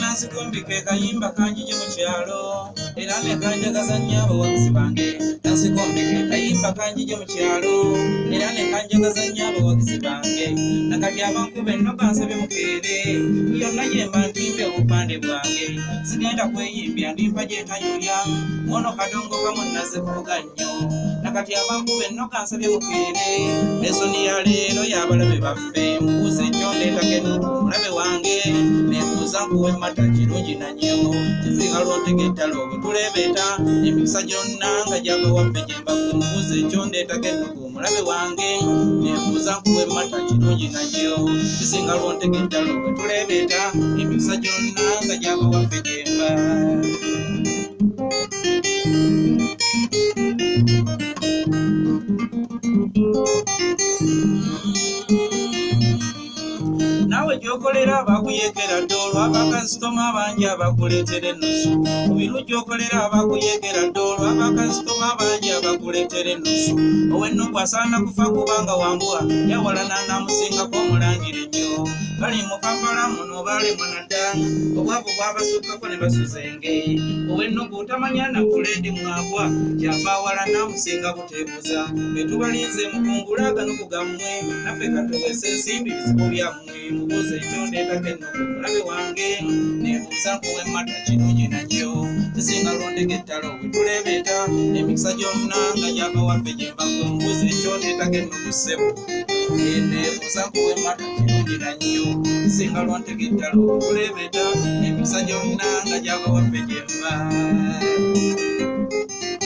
Nansikombi ke kayimba kanjije mu kyalo era ne kanjagaza nnyo abawagizi bange. Nansikombi ke kayimba kanjije mu kyalo era ne kanjagaza nnyo abawagizi bange. Nakati abankuba ennoga nsabye mukeere yonna gye mba ntimbe obupande bwange. Sigenda kweyimbya ndimpa gye ntayuya mwono kadongo kamu nazze kuvuga nnyo. Nakati abankuba ennoga nsabye mukeere lesoni ya leero y'abalabe baffe. Mubuuze ekyondeetako ennugu omulabe wange nebuuza nkuwe mata kirungi na nnyo. Kizinga lwontega ettalo bwe tulebeeta emikisa gyonna nga gyava waffe gye mbagwe. Mubuuze ekyondeetako ennugu omulabe wange nebuuza nkuwe mata kirungi na nnyo. Kizinga lwontega ettalo bwe tulebeeta emikisa gyonna nga gyava waffe gye mba. Naawe gy'okolera abakuyeekera dda olw'abakasitoma abangi abakuleetera ennusu. Ku biro gy'okolera abakuyeekera dda olw'abakasitoma abangi abakuleetera ennusu. Ow'ennugu asaana kufa kubanga wambwa yawalana n'amusingako omulangira ennyo. Bali mu Kampala muno baalemwa na dda obwavu bwabasukkako ne basuza enge. Ow'ennugu tamanya na buleedi mwagwa kyava awalana amusinga buteebuza. Be tubalinze mukungule aganugu gammwe naffe katuweese ensimbi bizibu byammwe. Mubuuze ekyondeetako ennugu omulabe wange nebuuza nkuwe mata kirungi na nnyo. Kisinga lwondega ettalo bwe tulebeeta emikisa gyonna nga gyava waffe gye mbagwe. Mubuuze ekyondeetako ennugu ssebo nebuuza nkuwe mata kirungi na nnyo. Kisinga lwontega ettalo bwe tulebeeta emikisa gyonna nga gyava waffe gye mba.